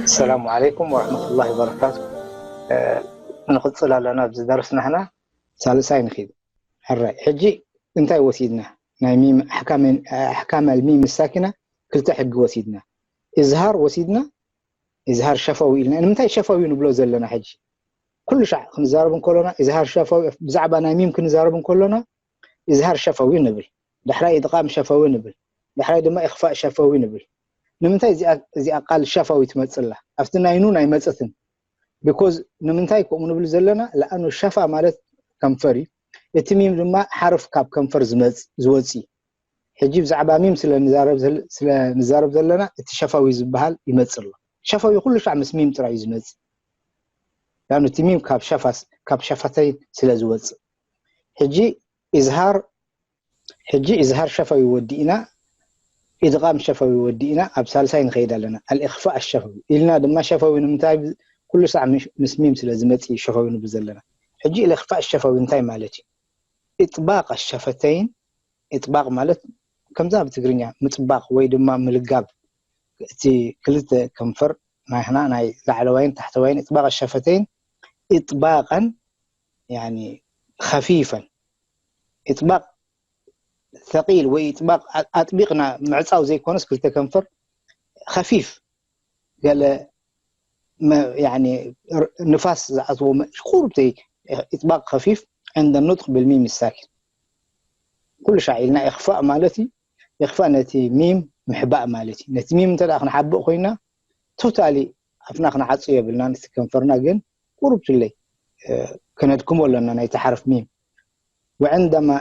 السلام عليكم ورحمة الله وبركاته. ንቕፅል ኣለና ኣብዚ ደርስና ሕና ሳልሳይ ንኺድ። ሕራይ ሕጂ እንታይ ወሲድና? ናይ ሚም ኣሕካመ ኣልሚም ሳኪና ክልተ ሕጊ ወሲድና። እዝሃር ወሲድና፣ እዝሃር ሸፈዊ ኢልና። ንምንታይ ሸፈዊ ንብሎ ዘለና? ሕጂ ኩሉ ሻዕ ክንዛረብ እንከሎና እዝሃር ሸፈዊ፣ ብዛዕባ ናይ ሚም ክንዛረብ እንከሎና እዝሃር ሸፈዊ ንብል፣ ዳሕራይ ኢድቓም ሸፈዊ ንብል፣ ዳሕራይ ድማ ኢኽፋእ ሸፈዊ ንብል። ንምንታይ እዚኣ ቃል ሸፈዊ ትመፅላ? ኣብቲ ናይ ኑን ኣይመፀትን። ቢኮዝ ንምንታይ ከምኡ ንብል ዘለና? ለኣኑ ሸፋ ማለት ከንፈር እዩ። እቲ ሚም ድማ ሓርፍ ካብ ከንፈር ዝወፅ እዩ። ሕጂ ብዛዕባ ሚም ስለ ንዛረብ ዘለና እቲ ሸፋዊ ዝበሃል ይመፅእ ኣሎ። ሸፋዊ ኩሉ ሻዕ ምስ ሚም ጥራይ እዩ ዝመፅእ። ላኑ እቲ ሚም ካብ ሸፋተይ ስለ ዝወፅእ። ሕጂ ኢዝሃር ሕጂ ኢዝሃር ሸፈዊ ወዲእና፣ ኢድቓም ሸፈዊ ወዲእና ኣብ ሳልሳይ ንኸይድ ኣለና። ኣልኢኽፋእ ሸፈዊ ኢልና ድማ ሸፈዊ ንምንታይ? ኩሉ ሳዕ ምስ ሚም ስለ ዝመጽእ ሸፈዊ ንብል ዘለና። ሕጂ ኢልኢኽፋእ ሸፈዊ እንታይ ማለት እዩ? ኢጥባቕ ሸፈተይን፣ ኢጥባቕ ማለት ከምዛ ኣብ ትግርኛ ምጥባቕ ወይ ድማ ምልጋብ፣ እቲ ክልተ ከንፈር ናይና ናይ ላዕለዋይን ታሕተዋይን፣ ኢጥባቕ ሸፈተይን ኢጥባቐን ያኒ ኸፊፈን። ኢጥባቕ ثقيل ወይ ኢጥባቕ ኣጥቢቕና ምዕጻው ዘይኮነስ ክልተ ከንፈር ኸፊፍ ገለ ንፋስ ዝኣትዎ ቁሩብ ኢጥባቕ ኸፊፍ عند النطق بالميم الساكن። ኩሉ ሻዕ ኢልና ኢኽፋእ ማለት እዩ። ኢኽፋእ ነቲ ሚም ምሕባእ ማለት እዩ። ነቲ ሚም እንተ ደኣ ክንሓብእ ኮይና ቶታሊ ኣፍና ክንዓጹ የብልናን። እቲ ከንፈርና ግን ቁሩብ ትለይ ከነድክሞ ኣለና ናይቲ ሓርፍ ሚም። وعندما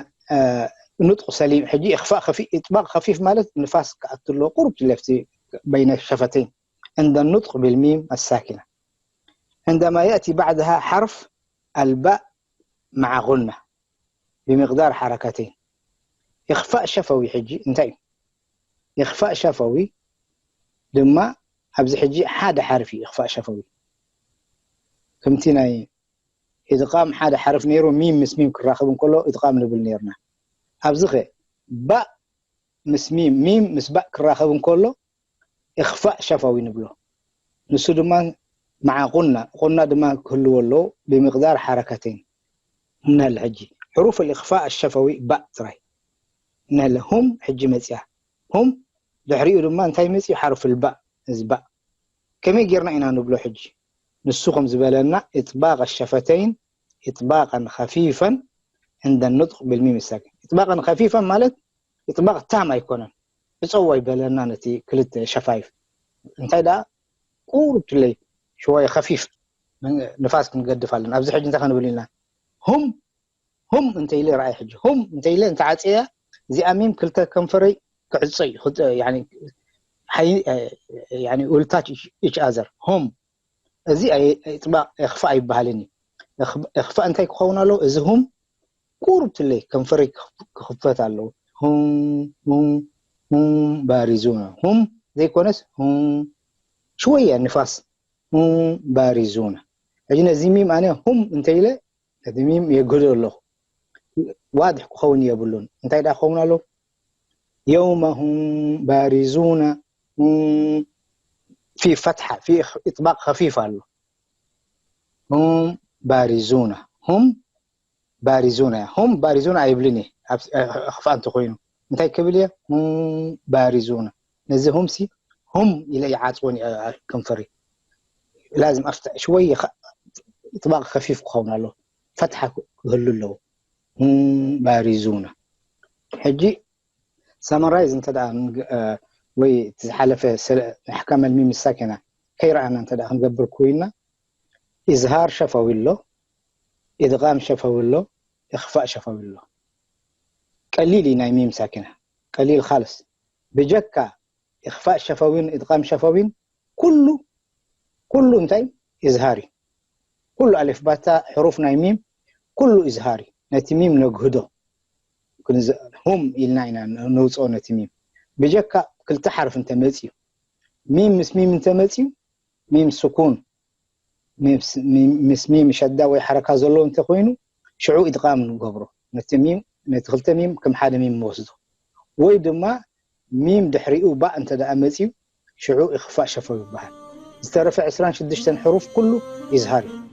نطق سليم ሕጂ ኢኽፋእ ኢጥባቕ ኸፊፍ ማለት ንፋስ ክኣቱ ኣለዎ ቁሩብ ትለይ ኣብቲ በይነ ሸፈተይን عند النطق بالميم الساكنة عندما يأتي بعدها حرف الباء مع غنة بمقدار حركتين. ኢኽፋእ ሸፈዊ ሕጂ እንታይ እዩ? ኢኽፋእ ሸፈዊ ድማ ኣብዚ ሕጂ ሓደ ሓርፍ እዩ ኢኽፋእ ሸፈዊ። ከምቲ ናይ ኢድቓም ሓደ ሓርፍ ነይሩ፣ ሚም ምስ ሚም ክራኸብ እንከሎ ኢድቓም ንብል ነይርና። ኣብዚ ኸ ባእ ምስ ሚም፣ ሚም ምስ ባእ ክራኸብ እንከሎ ኢኽፋእ ሸፈዊ ንብሎ። ንሱ ድማ مع غنة، غنة ድማ ክህልዎ ኣለዎ بمقدار حركتين። እንሀለ ሕጂ حروف الإخفاء الشفوي ባእ ጥራይ። እንሀለ ሁም ሕጂ መፅያ። ሁም ድሕሪኡ ድማ እንታይ መፅዩ? ሓርፍ ልባእ። እዚ ባእ ከመይ ጌርና ኢና ንብሎ ሕጂ? ንሱ ከም ዝበለና إطباق الشفتين إطباقا خفيفا عند النطق بالميم الساكن. إطباقا خفيفا ማለት ኢጥባቕ ታም ኣይኮነን። ዕፀው ኣይበለና ነቲ ክልተ ሸፋይፍ። እንታይ ደኣ ቁሩብ ትለይ ሽወየ ከፊፍ ንፋስ ክንገድፍ ኣለና። ኣብዚ ሕጂ እንታይ ክንብል ኢልና? ሁም ሁም እንተ ኢለ ረኣይ ሕጂ ሁም እንተ ኢለ እንተ ዓፀያ እዚኣ ሚም ክልተ ከንፈረይ ክዕፀ እዩ። Will touch each other. ሁም እዚ ኢጥባቕ ኢኽፋእ ኣይበሃልን እዩ። ኢኽፋእ እንታይ ክኸውን ኣለዎ? እዚ ሁም ቁሩብ ትለይ ከንፈረይ ክኽፈት ኣለዎ። ሁም ሁም ሁም ባሪዙና። ሁም ዘይኮነስ ሁም ሽወያ ንፋስ። ሁም ባሪዙና። ሕጂ ነዚ ሚም ኣነ ሁም እንተ ኢለ ነቲ ሚም የግህዶ ኣለኹ። ዋድሕ ክኸውን የብሉን። እንታይ ደኣ ክኸውን ኣለዎ? የውመ ሁም ባሪዙና። في فتحة، في إطباق خفيف ኣሎ። ሁም ባሪዙና። ሁም ባሪዙና እያ። ሁም ባሪዙና ኣይብልን እየ። ኣኽፋእ እንተኾይኑ እንታይ ክብል እየ? ሁም ባሪዙና። ነዚ ሁም ሲ ሁም ኢለ ይዓፅወን እየ ከንፈሪ። ላዝም ኣፍታ ሽወይ ኢጥባቕ ከፊፍ ክኸውን ኣለዎ። ፈትሓ ክህሉ ኣለዎ። ሁም ባሪዙና። ሕጂ ሰመራይዝ እንተ ደኣ ወይ እቲ ዝሓለፈ ኣሕካም ኣልሚም ሳኪና ከይረኣና እንተ ደኣ ክንገብር ኮይና ኢዝሃር ሸፈዊ ኣሎ፣ ኢድቓም ሸፈዊ ኣሎ፣ ኢኽፋእ ሸፈዊ ኣሎ። ቀሊል እዩ ናይ ሚም ሳኪና ቀሊል ካልስ ብጀካ ኢኽፋእ ሸፈዊን ኢድቓም ሸፈዊን ኩሉ ኩሉ እንታይ ኢዝሃር እዩ። ኩሉ ኣሌፍ ባታ ሕሩፍ ናይ ሚም ኩሉ ኢዝሃር እዩ። ነቲ ሚም ነግህዶ። ሁም ኢልና ኢና ነውፅኦ ነቲ ሚም። ብጀካ ክልተ ሓርፍ እንተመፅዩ፣ ሚም ምስ ሚም እንተመፅዩ፣ ሚም ስኩን ምስ ሚም ሸዳ ወይ ሓረካ ዘለዎ እንተኮይኑ፣ ሽዑ ኢድቓም ንገብሮ። ነቲ ሚም ነቲ ክልተ ሚም ከም ሓደ ሚም ንወስዶ። ወይ ድማ ሚም ድሕሪኡ ባእ እንተ ደኣ መጺኡ ሽዑ ኢኽፋእ ሸፈው ይበሃል። ዝተረፈ ዕስራን ሽዱሽተን ሕሩፍ ኩሉ ኢዝሃር እዩ።